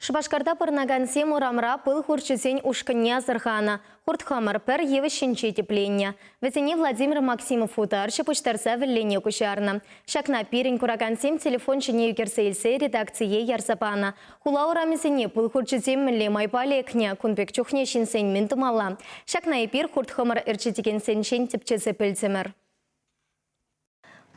Шупашкарта пурӑнакансем урамра пыл хурчӗсен ушкӑнне асӑрханӑ. Хурт-хӑмӑр пӗр йывӑҫ ҫинче тӗпленнӗ. Вӗсене Владимир Максимов утарҫӑ пуҫтарса вӗллене куҫарнӑ. Ҫакна пирӗн куракансем телефон ҫине ӳкерсе илсе редакцие ярса панӑ. Хула урамӗсене пыл хурчӗсем мӗнле майпа лекнӗ? Кун пек чухне ҫынсен мӗн тумалла? Ҫакна эпир хурт-хӑмӑр ӗрчетекенсенчен тӗпчесе пӗлтӗмӗр.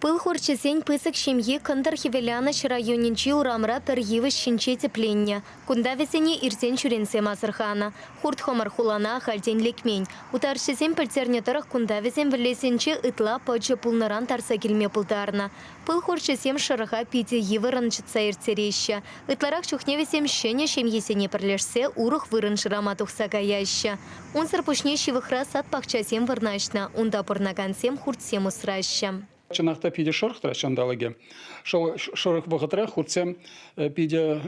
Пыл хурчӗсен пысӑк ҫемйи Кӑнтӑр-Хӗвеланӑҫ районӗнчи урамра пӗр йывӑҫ ҫинче тӗпленнӗ. Кунта вӗсене иртен-ҫӳренсем асӑрханӑ. Хурт-хӑмӑр хулана ахальтен лекмен. Утарҫӑсем пӗлтернӗ тӑрӑх, кунта вӗсем вӗллесенче ытла пӑчӑ пулнӑран тарса килме пултарнӑ. Пыл хурчӗсем шӑрӑха питӗ йывӑррӑн чӑтса ирттереҫҫӗ. Ытларах чухне вӗсем ҫӗнӗ ҫемьесене пӗрлешсе урӑх вырӑн шырама тухса каяҫҫӗ. Унсӑр пуҫне ҫывӑхра сад-пахчасем вырнаҫнӑ, унта пурӑнакансем хуртсем усраҫҫӗ. Чӑнах та питӗ шӑрӑх тӑрать ҫанталӑкӗ. Шӑрӑх вӑхӑтра хуртсем питӗ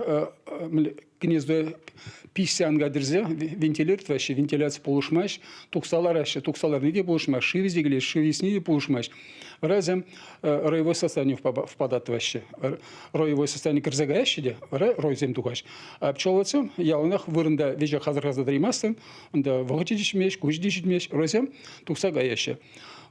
гнездо пиҫсе ан катӗрсе вентилятор тӑваҫҫӗ, вентиляци пулӑшмасть, тухса лараҫҫӗ, тухса ларни те пулӑшмасть, шыв илсе килет, шыв ӳсни те пулӑшмасть. Вара вӗсем роевой состояние впадать тӑваҫҫӗ. Роевой состояние кӗрсе каяҫҫӗ те, вара ройсем тухаҫ. А пчеловодсем яланах вырӑнта веҫех асӑрхаса тӑраймастӑн, унта вӑхӑчӗ те ҫитмест, куҫӗ те ҫитмест, ройсем тухса каяҫҫӗ.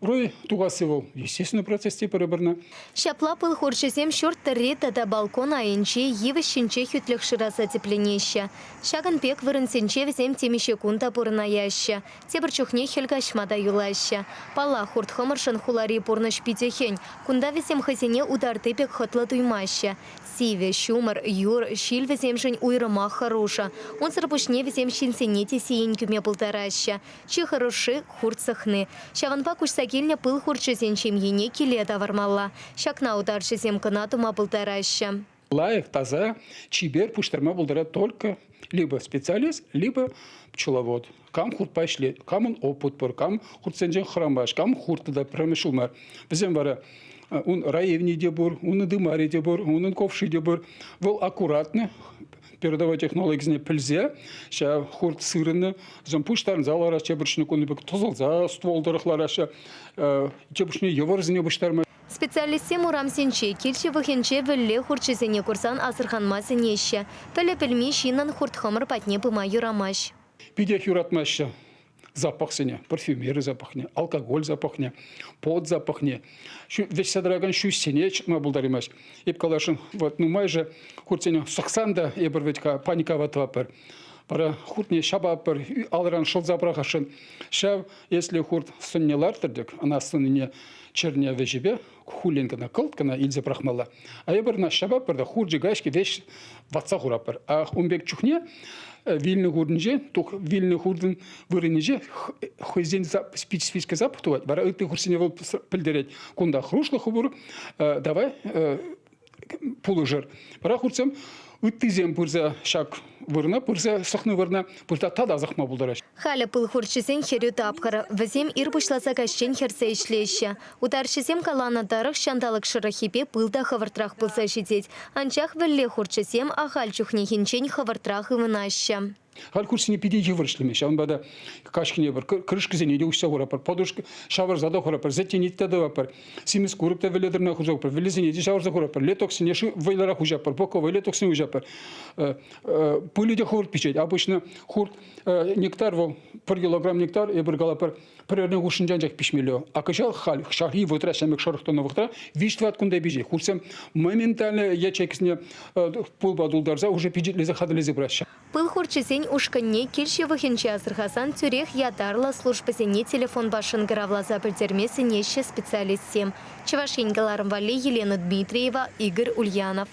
Рой тухасси вӑл естественный процесс те пӗр-пӗрне. Ҫапла пыл хурчӗсем ҫурт тӑрри тата балкон айӗнче йывӑҫ ҫинче хӳтлӗх шыраса тӗпленеҫҫӗ. Ҫакӑн пек вырӑнсенче вӗсем темиҫе кун та пурӑнаяҫҫӗ. Тепӗр чухне хӗл каҫма та юлаҫҫӗ. Паллах, хурт-хӑмӑршӑн хулари пурнӑҫ питӗ хӗн. Кунта вӗсем хӑйсене утарти пек хӑтлӑ туймаҫҫӗ. Сивӗ, ҫумӑр, юр, ҫил вӗсемшӗн уйрӑмах хӑрушӑ. Унсӑр пуҫне вӗсем ҫынсене те сиен кӳме пултараҫҫӗ. Чи хӑрушши, хурт сӑхни. Ҫавӑнпа куҫса килнӗ пыл хурчӗсен ҫемйине киле тавӑрмалла. Ҫакна утарҫӑсем кӑна тума пултараҫҫӗ. Лайӑх, таса, чипер пуҫтарма пултарать только либо специалист, либо пчеловод. Кам хуртпа ӗҫлет, камӑн опыт пур, кам хуртсенчен хӑрамасть, кам хурт тата пӗрремӗш ҫул мар. Вӗсем вара ун раевни те пур, унӑн тымарӗ те пур, унӑн ковши те пур. Вӑл аккуратно передовой технологисене пӗлсе ҫав хурт сырӑннӑ, вӗсем пуҫтарӑнса лараҫҫӗ, пӗр кунӗ пек тӑсӑлса ствол тӑрӑх лараҫҫӗ, тепӗр йывӑрсене пуҫтарма. Специалистсем урамсенче, кил ҫывӑхӗнче вӗлле хурчӗсене курсан асӑрханма сӗнеҫҫӗ. Пӗлӗ-пӗлми ҫыннӑн хурт-хӑмӑр патне пыма юрамасть. Питех юратмаҫҫӗ запахсене, парфюмери запахне, алкоголь запахне, пот запахне. Вӗҫсе тӑракан ҫӳҫсене чӑтма пултараймасть. Эп каласшӑн, вот нумайӑшӗ хуртсене сӑхсан та эпир вӗт-ха паникова тӑватпӑр. Вара хуртне ҫапатпӑр, алран шӑлса пӑрахасшӑн. Ҫав, если хурт сӑнне лартӑр-тӑк, ӑна сӑннине чӗрне вӗҫӗпе хуллен кӑна, кӑлт кӑна илсе пӑрахмалла. А эпир ӑна ҫапатпӑр та хурчӗ каҫки веҫ ватса хуратпӑр. А ун пек чухне вилнӗ хуртӗнче, тух вилнӗ хуртӑн вырӑнӗнче хӑйсен специфический запах тухать. Вара ытти хуртсене вӑл пӗлтерет. Кунта хӑрушлӑх пур, давай пулӑшӑр. Вара хуртсем ыттисем пырса ҫак вырӑна пырса сӑхнӑ вырӑна пырса тата сӑхма пултараҫҫӗ. Халӗ пыл хурчӗсен хӗрӳ тапхӑр. Вӗсем ир пуҫласа каҫчен хӗрсе ӗҫлеҫҫӗ. Утарҫӑсем каланӑ тӑрӑх, ҫанталӑк шӑрӑххипе пыл та хӑвӑртрах пулса ҫитет. Анчах вӗлле хурчӗсем ахаль чухнехинчен хӑвӑртрах ывӑнаҫҫӗ. Халь курсене питӗ йывӑр ӗҫлеме. Ҫавӑнпа та каҫхине пӗр крышкӑсене те уҫса хуратпӑр, подушка ҫавӑрса та хуратпӑр, сӗтене те тӑватпӑр, симӗс курӑк та вӗлле тӑрна хурса хуратпӑр, вӗллесене те ҫавӑрса хуратпӑр, летоксене вӑйлӑрах уҫатпӑр, боковой летоксене уҫатпӑр. Пылӗ те хӑвӑрт пиҫет. Обычно хурт нектар вӑл пӗр килограмм нектар, эпир калатпӑр, пӗр эрне хушшинче анчах пиҫмелле. А кӑҫал халь ҫархи вӑхӑтра, ҫамрӑк шӑрӑх тӑнӑ вӑхӑтра виҫ-тӑват кунта пиҫет. Хуртсем моментально ячейкӑсене пылпа тултарса уже пичетлесе хатӗрлесе пыраҫҫӗ. Пыл хурчӗсен ушкӑнне кил ҫывӑхӗнче асӑрхасан тӳрех ятарлӑ службӑсене телефонпа шӑнкӑравласа пӗлтерме сӗнеҫҫӗ специалистсем. Чӑваш Ен кӑларӑм валли Елена Дмитриева, Игорь Ульянов.